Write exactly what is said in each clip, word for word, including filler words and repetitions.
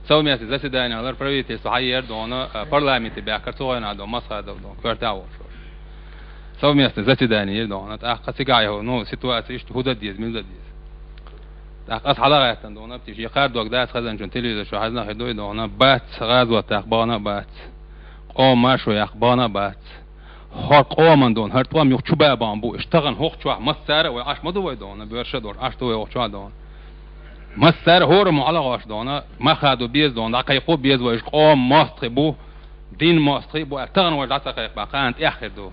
Совместный заседание лар правительство хьаера дона, а, парламенте баьхкар цу гӀайна дона, Масхадов дона, коьрта а волуш. Совместный заседание ира дона. ТӀаккха цигахь йо, ну, ситуация иштта хӀун дан деза, мила дан деза. ТӀаккха ас хьалагӀаьттан дона, птиш, я кхар дог дац хазанчун телевизор чу хьаьзна хир дуй дона, бац, гӀазот тӀаккха бахана а бац. Къоман маршо яккха бахана а бац. ХӀара къоман дона, хӀара тӀом юха чу бабан бу, иштта тахана хӀокху чохь массара а вай Ӏаш ма ду вай дона, боьрша а долуш, Ӏаш ду вай хӀокху чохь дона. Массара а хӀора ма Ӏалагӏош дона, махха ду беза дона, дӀакхайкхо беза вай, иштта къоман мостагӀий бу, дин мостагӀий бу, аьлла, тахана вай дӀа ца кхайкхабан, кхана тӀехь хир ду.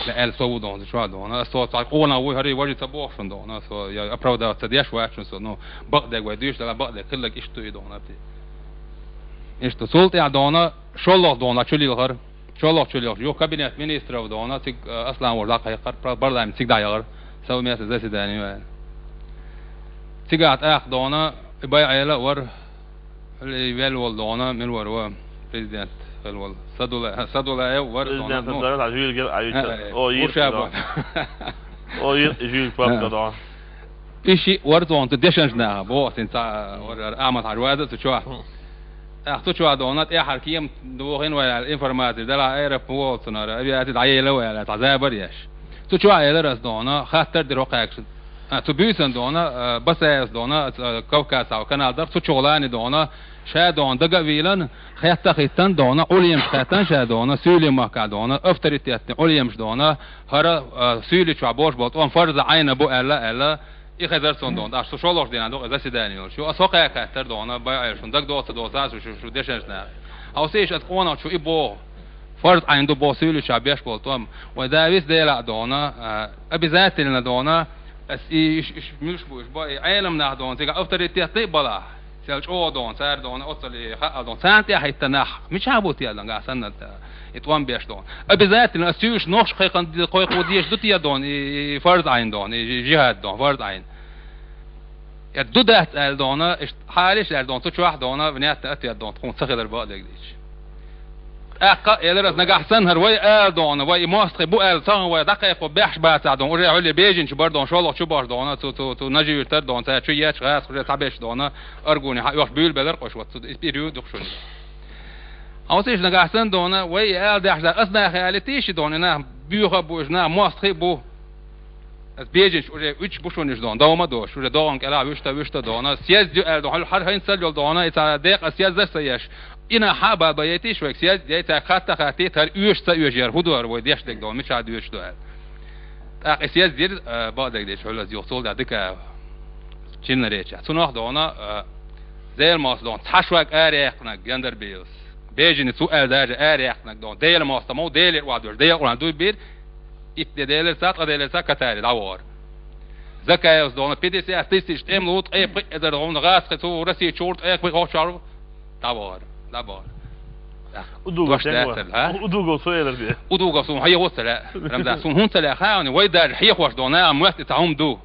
Ла аьлла со ву дона, чохь дона, со цхьа къонах вуй, хӀара важи ца боху шуна дона, со я оправдаться деш вац шуна со, ну, бакъдерг вай дуьйш дала, бакъдерг хилларг иштта ду и дона, ти. Иштта, цул тӀаьхьа дона, шолгӀа дона, чу лилхар. ШолгӀа чу лелхаш, юха кабинет министров дона, цига, э, Аслан вожа дӀакхайкхар, пар-, парламент цига дӀаяхара, совместный заседание ваьлла. Цигахь тӀаккха дона, и бай Ӏела а вара, и велла волу дона, мила вара ван, президент хилла волу. Садула-, Садулаев вара дона, президент ну, дара, а, жуьльга, а, э, э, о, йиртира. О, йир-, жуьльга папка дона. И шиъ вара цунца дешанаш наха, боху, син ца вара Ахьмад-Хьажа ваза цу чохь. ТӀаккха цу чохь дона, тӀаьхьара кема дохийна вай аьлла информаци дала, аэропорт волу цунара, авиаци дӀаелла вай аьлла, цхьа забар еш. Цу чохь элира ас дона, хаттар дира хӀокхаьргаш. А, цу буьйсан дона, а, Басаевс дона, а, Кавказ канал дара, цу чугӀлани дона, ша дона, дага а вийлан, хетта а хиттан дона, Ӏулемаш хеттан ша дона, суьйлин махка дона, авторитетный Ӏулемаш дона, хӀара, а, суьйли чохь бош болу тӀом фарза Ӏайна бу аьлла, аьлла, и хезар цунна дона, аш шу шолгӀачу дийнахь ду-кх и заседание йолуш. Ю, ас хӀокхаьрга хаьттар дона, бай Ӏела шуна, дага доцу доцу, шу, шу, шу дешанаш наха. Хьовсийша, ас къонах чу и боху. Фарз Ӏайн ду боху суьйлича беш болу тӀом. Вай да вис Дела а дона, а, обязательно дона, ас и иш, иш муьлш бу, иш бо, и Ӏелам нах дона, цига авторитетный а балахь. Сел чӀогӀа дона, цара дона, оццал и хаъал дона. Царна тӀехь хӀитта нах, мичахь бу те дона, гахь санна, и тӀом беш дона. Обязательно, ас суьйлиш нохш кхайкхан, кхойкхо дезаш ду те дона, и, и фарз Ӏайн дона, и жи-, жихад дона, фарз Ӏайн. Я ду дац аьлла дона, иштта хьалиш аьлла дона, цу чохь дона, внятно ответ дона, тхуна ца хилар бакъдерг дийцча. ТӀаккха, элира ас, нагахь санна хӀара вай ала дона, вай и мостагӀий бу аьлла, цхьана вай дӀакхайкхо баьхьаш бацахь дона, уже хьуьлле бежанчу бар дона, шолгӀа чу бош дона, цу, цу, цу Нажи-Юьртара дона, цара чу етташ гӀазкхаш уже цхьаберш дона, аргуни хьан оьхуш буьйлабелар къош, вот цу, и, и рю дукха шуна. Хьовсийша, нагахь санна дона, вай и ала даьхьаш дац, ас нахе алий тийши дона, и нах боьха а бу, уьш нах мостагӀий а бу. Ас бежанчу уже уьш бу шуна уьш дона, дов ма дош, уже догӀан кӀелахь вуьшта, вуьшта дона, съезд ю аьлла дона, хьар, хьар хӀинца а йолу дона, и цхьа декъа съезд а ца еш. И нах хьа а баба яйтийша вайга, съезд яй, цаьрга хатта хаттий, хӀара оьшу ца оьшу яра, хӀун ду хӀара вай деш дерг дона, мичахь доьшуш ду аьлла. ТӀаккха и съезд йира, а, бакъдерг дийцча, хьуьлла ас юха цул дӀа дика чинна реча. Цунах дона, а, Зелмос дона, цхьа шуьга ара яьккхинарг Яндарбиевс. Бежани цу аьлла даже ара яьккхинарг дона, Делан мостагӀа ма ву, Делера охьадоьжуш, Делан Къуръан дуй бийр, Итт де делира ца, ткъа делира ца, Катари дӀавахара. Закаевс дона, пятьдесят тысяч тӀемлу, ткъе пхи эзар гӀовна гӀазкхи цу Россия чуьра, ткъе пхи хӀокхучара дӀавахара, дӀабахара. Удугов дош тенга дацар, хӀа? Удугов со элар бе. Удугов суна хьехо ца лаьа, Рамзан, суна хӀунда ца лаьа хаьа, вай даже хьехош дона, а, моьтту и цхьа хӀума ду.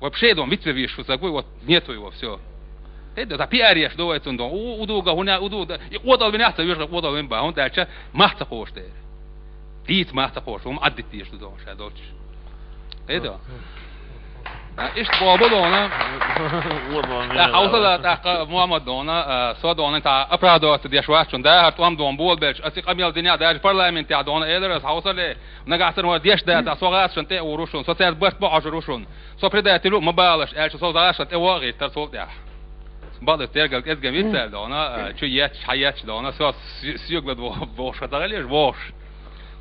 Вообще, дон, вицве веш шу саг вуй, вот нету его, всё. ХӀедда, ца пиареш ду вай цунна, дон, у, удуга, хӀуна, удуга, и къотӀал винехь ца веш, къотӀал вин бан, хӀунда аьлча, мах ца кхош дера. Дийца мах ца кхош, хӀума Ӏаддитта дезаш ду, дон, ша долчуш. ХӀедда. А, иштта боху дона. Вот он, да, хьовсала, тӀаккха Мухаммад дона, а, со дона, та оправдываться деш вац шуна, да, хӀара тӀом дона, болабелча, аса и къамел динехь, даже парламентехь дона, элира аса, хьовсале, нагахь санна вара деш дац, со гӀазкхашна тӀе а вур ву шуна, со цаьрца барт бо Ӏожур ву шуна. Со предатель ву ма балаш, аьлча, со гӀазкхашна тӀе вогӀийтар цул тӀаьхьа. Бакъдерг тергал кӀезга виц аьлла дона, а, чу етташ, хьан етташ дона, со с-, соьгла бохуш ца хилеш, вохуш.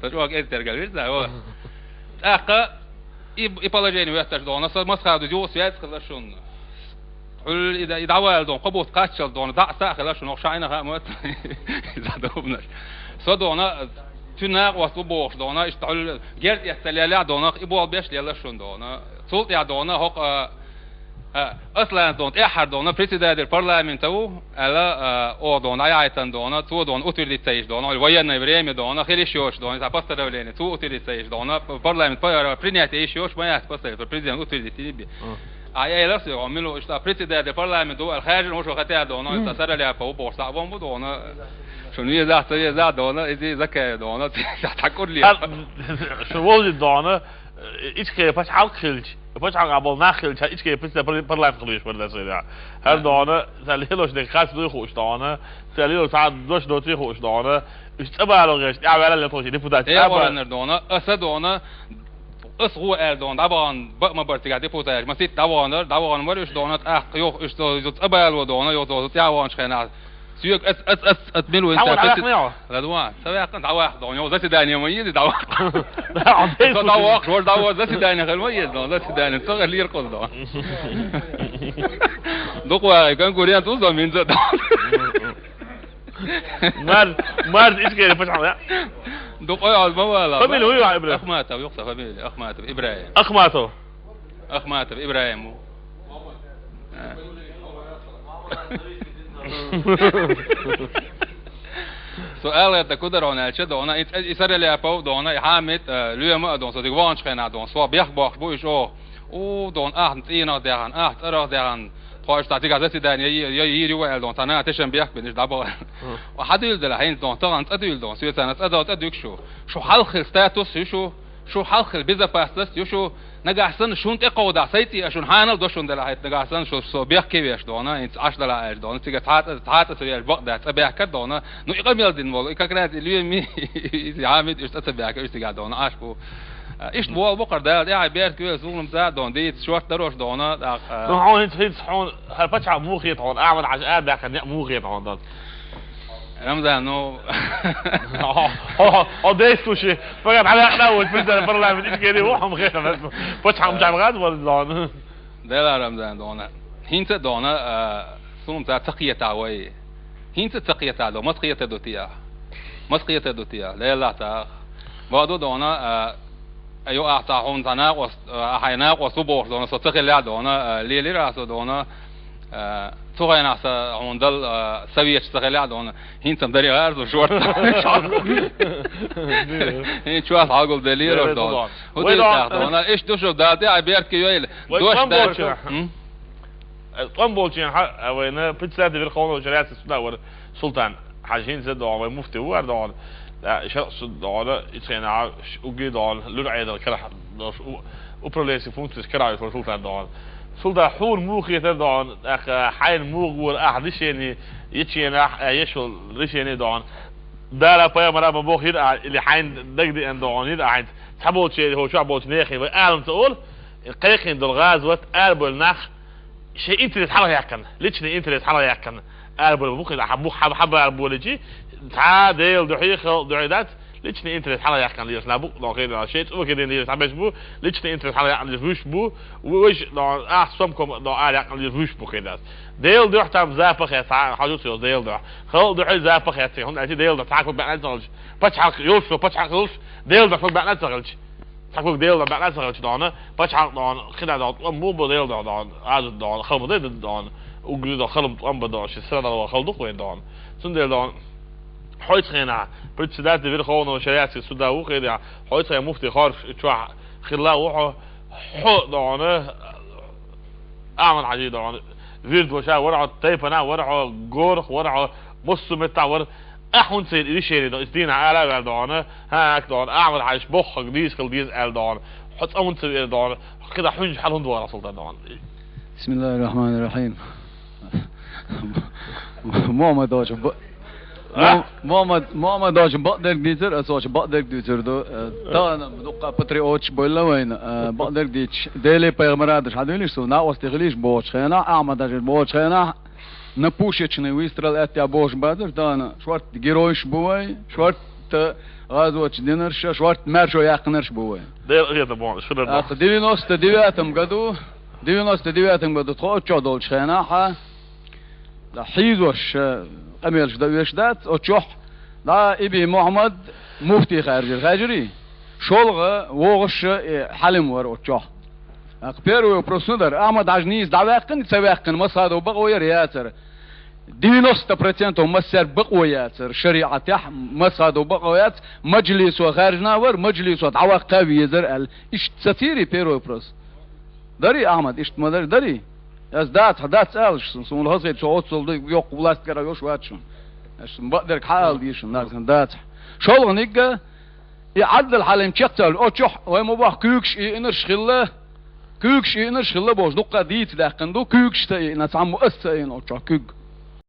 Со чӀогӀа кӀезга тергал вирза, о. ТӀаккха и, и положение ветташ дона, со Масхадов юха связь хила шуна. Хьуьлла и да-, и дӀавала дона, кхо бутт кхаччалц дона, дӀа а са а хила шуна, хӀокху шайна хаа ма вац, и задуманаш. Со дона, цуьнан накъост ву бохуш дона, иштта хьуьлла герз эцна леллехь дона, и болх беш лелла шуна дона. Цул тӀаьхьа дона, хӀокху, а, а, Аслан дона, тӀаьххьара дона, председатель парламента ву, аьлла, а, о дона, Аяйтан дона, цо дона, утвердить ца йиш дона, военное время дона, хила йиш йоцуш дона, иза постановление, цо утвердить ца йиш дона, парламент па-, принятие йиш йоцуш, ма яц постановление, президент утвердить йина бе. А, я, я, лас, я, милу, иштта председатель парламента ву, аьлла, хаьржина ву шу хатя дона, иза Сараляпов ву, бохуш, схьа вон бу дона. Шуна веза, ца веза дона, иза Закаев дона, ца курли. Шу волжи дона, ичкхе пачхьалкх хилча. Пачхьалкхехь болу нах хилча, Ичкери писте пар-, парламент хилийш вара дацийла. ХӀара дона, сан лелош дерг хас дуй хууш дона, сан лелош цхьа дош доций хууш дона, уьш цӀа бало гӀеш, тӀаьхьа ваьлла летхуш депутат. Э, тӀаьхьа вара. Аса дона, ас гӀо аьлла дона, дӀабахана, бакъ ма бара цигахь депутаташ, масийтта дӀаваханара, дӀавахана вара уьш дона, тӀаккха юха уьш цо, цо цӀа бало дона, юха цо, цо тӀаьхьа ваханчу хенахь. Соьга ас, ас, ас, ас мила ву хьан вахна хьаьваьхна йо? Ладва, ца ваьккхина, дӀаваккха дона, йо, заседание ма еза, дӀаваккха. Со дӀаваккха, вара дӀаваккха, заседание хир ма еза дона, заседание, ца хир лера кхуза дона. Дукха вагӀий, конкурент ву со, минца дона. Марз, марз, Ичкери пачхьалкх, я? Дукха ой, аз ма вала. Фамилия вуй, Ибрахим? Ахматов, юкъа фамилия, Ахматов, Ибрахим. Ахматов. Ахматов ИбрахӀим ву. А. Со ала гӀерта кударон аьлча дона, и, и Саралепов дона, и Хьамид, а, Лоьма а дона, со дика ваханчу хенахь дона, со бехк бохуш бу уьш оха. У, дона, ахна цӀийнах дехна, ахна цӀарах дехна, тхо уьш цхьа цигахь заседание я, я йийр ю аьлла дона, цхьа нана тешам бехк бина, уьш дӀабахана. Хьан дуьйла дела, хьайна дона, тахана цӀа дуьйла дона, соьца цӀа до, цӀа дуьгу шу. Шу хьалха статус ю шу. Шу хьалха безопасность ю шу, нагахь санна шуна тӀе кховдахь, сайн цӀе а шуна хьанал до шуна делахь, хӀета нагахь санна шу со бехке веш дона, хӀинца Ӏаш делахь аьлча дона, цига цхьа цӀа, цхьа цӀа ца веш бакъ дац, цӀа баьхкар дона. Ну, и къамел дина волу, и как раз и Лоьма, и Хьамид, уьш цӀа ца баьхкар, уьш цигахь дона, Ӏаш бу. Иштта болу бу кхара Дала тӀехь беркат ве, сулам ца дона, дийца шорта дарош дона, тӀаккха. Ну, хьуна хӀинца, хӀинца хьуна, хӀара пачхьалкх муха хета хьуна, Ахьмад-Хьаьжа ара баьхкар некъ муха хета хьуна дона. Рамзан, ну. Хьо, хьо, хьо действующий, паган хьан ваьккхина а ву, президент парламент, Ичкери ву, хьо ма хета, пачхьалкх чам гӀаз вара дона. Дела Рамзан дона. ХӀинца а дона, а, сунца ца кхета вай. ХӀинца а ца кхета дона, маса кхета ду те? Маса кхета ду те? Лелла ца. Баду дона, а, Ай, ю ахь цхьа хьуна цхьа накъост, а, хьайн накъост ву бохуш дона, со ца хилла дона, а, лелира со дона, а, цу хенахь сан хьуна дала, а, советаш ца хилла дона, хӀинца-м даре гӀар ду шорта. ХӀинца чохь хьагул делира дона. ХӀун дуьйцу ахь дона? Иштта ду шу, Дала тӀехь беркат йойла. Вай дош тӀом даьрра болчу. М? Э, тӀом болчийн хьа, э, вайна председатель Верховного Шариатского суда вара Султан Хьаьжа, хӀинца догӀу вай муфти ву вара догӀу. Да, шаръ суда догӀу, ицхьена угги догӀу, лур Ӏедал карахь, дош у-, управленческий функцияш карахь вара Султан догӀу. Султан, хьуна муха хетара догӀу, тӀаккха хьайна муха вара ахь решение, еченахь, э, ешвал решение догӀу. Дала пайхамара ма боху йира а, или хьайна дагадеана догӀу йира а хьайна. Цхьаболчеран, хӀокху чохь болчу нехан вай алам ца олу, кхайкхина долу гӀазот, арабевлла нах, шайн интерес хьалха яьккхина, личный интерес хьалха яьккхина, арабевлла бу хила, хьан бу-, хьан, хьан бара болчи, цхьа Делан дуьхьа, халкъан дуьхьа дац, личный интерес хьалха яьккхина лелаш, нах бу, нах хир, шайн цӀа хир дина лелаш, хьан беш бу, личный интерес хьалха яьккхина лелаш, вуьш бу, вуьш, но, ах, сомком, но, ара яьккхина лелаш, вуьш бу хир дац. Делан дуьхьа там запах яц, хьан, хьан жуц йолу Делан дуьхьа. Халкъан дуьхьа запах яц, хӀунда аьлча Делан дуьхьа, цхьа куьг баьӀна ца хилча, пачхьалкх йолуш, пачхьалкх йолуш, Делан дуьхьа куьг баьӀна ца хилча. Цхьа куьг Делан дуьхьа баьӀна ца хилча дона, пачхьалкх дона, кхидӀа дона, тӀом бу бо Делан дуьхьа дона, Ӏазап дона, хала ма дай дона, угри дона, хала ма тӀом ба дона, ши сара дала хала ду-кх вайн дона. Цундела дона, хьоьца хенахь, председатель Верховного Шариатского суда ву хенахь, хьоьца хенахь муфти хорш чохь хилла ву хьо, хьо дона, Ахьмад-Хьаьжи дона, вирд ваша вара хьо, тайпана вара хьо, горах вара хьо, массо а меттахь вара, Ахь хӀунда ца йина и решение дона, иза дийнахь ара а ваьлла дона, хӀа, аьлла дона, Ахьмад-Хьаьжас боххург дийца хила деза аьлла дона, хьо цӀа хӀунда ца веара дона, кхидӀа хьуьнчу хьал хӀунда вара Султан дона? بسم الله الرحمن الرحيم. Мохьмад очу б-, А? Мохьмад, Мохьмад очу бакъдерг дийцар, аса очу бакъдерг дуьйцур ду. Э, тахана дуккха патриоташ бойла вайна, э, бакъдерг дийцаш, Деле пайхамара даш хьадуьйлиш, со накъостий хилийш бохучу хенахь, Ахьмад-Хьаьжа бохучу хенахь, На пушечный выстрел аьттехь бохуш бацара тахана, шортта геройш бу вай, шортта гӀазоташ динарш, шортта маьршо яьккхинарш бу вай. Дела къинхетам бохуш хилар ду. ТӀаккха девяносто девятом году, девяносто девятом году тхо оццу чохь долчу хенахь, да, хьийзош, э, къамелаш дан оьшуш дац, оццу чохь, да, Иби Мухьаммад муфти хаьржира, хаьржирий? ШолгӀа вогӀуш, э, хьалим вара оццу чохь. ТӀаккха первый вопрос хӀун дара? Ахьмад-Хьаьжа нийса дӀаваьккхина, ца ваьккхина, Масхадов бакъо яра, яцара? Девяносто процентов массаьрга бакъо яцара, шариӀатехь Масхадов бакъо яц, маджлисо хаьржина а вара, маджлисо дӀаваккха а везара аьлла. Иштта ца тийрий первый вопрос? Дарий, Ахьмад, иштта ма дарий? Дарий? Ас дац, хьан дац алаш, суна хазахетта, со оццул ду, йоккха власть кара йош вац шуна. Ас шуна бакъдерг хьан ала дийшина, нагахь сан дац. ШолгӀаниг а, И Ӏаддал хьалим чекх ца луш, оцу чохь вай ма бохху куьйгаш и инарш хилла, Куьйгаш ийцинарш хилла болча дуккха дийца даьккхина ду, куьйгашца ийцина, цхьаммо ас ца ийцина оцу чохь куьг.